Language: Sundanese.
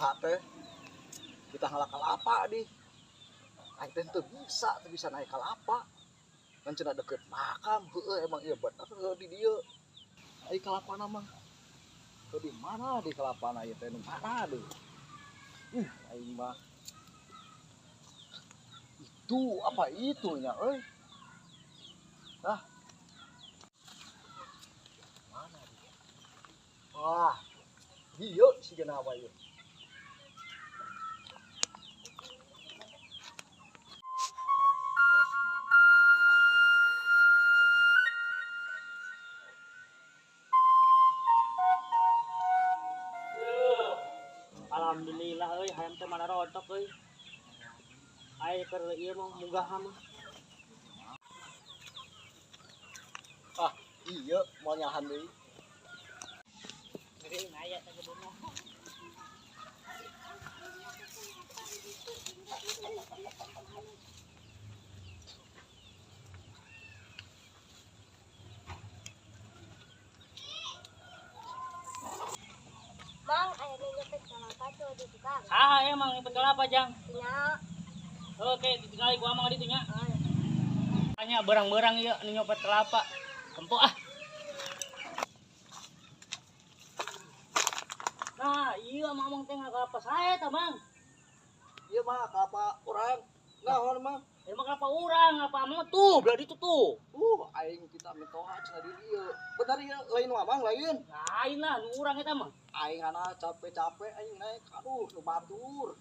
Mitoha teh kita ngalak kalapa di. Aing teh teu bisa naik kalapa. Kan cenah deket makam, heueuh emang ieu bener heueuh di dieu. Ai kalapana mah. Heuh di mana di kalapana ieu teh nu mana deui. Ih, aing mah. Itu apa itu nya euy? Ah. Mana dia? Wah. Ieu sigana apa ieu? Alhamdulillah euy, hayam teh mana rontok euy. Ai keur ieu mah munggah mah. Ah, iya mau nyahan deui. Ngeri aya teh kebun mah. Mang, aya nu nyepet kalapa tuh di tukang. Saha emang nyepet kelapa, Jang? Nya. Oke, ditinggali ku amang ditu nya. Hanya berang-berang ieu nu nyopet kelapa. Tempo ah. Nah, iya mamang teh kelapa saya tah, Mang. Ieu mah kelapa urang. Naon mah? Emang kelapa urang, kelapa amang tuh, belah ditu tuh. Aing kita mitoha cenah di dieu. Bener ieu lain nu amang lain. Lain lah, nu urang eta mah. Aing ana capek-capek aing naik aduh nu batur.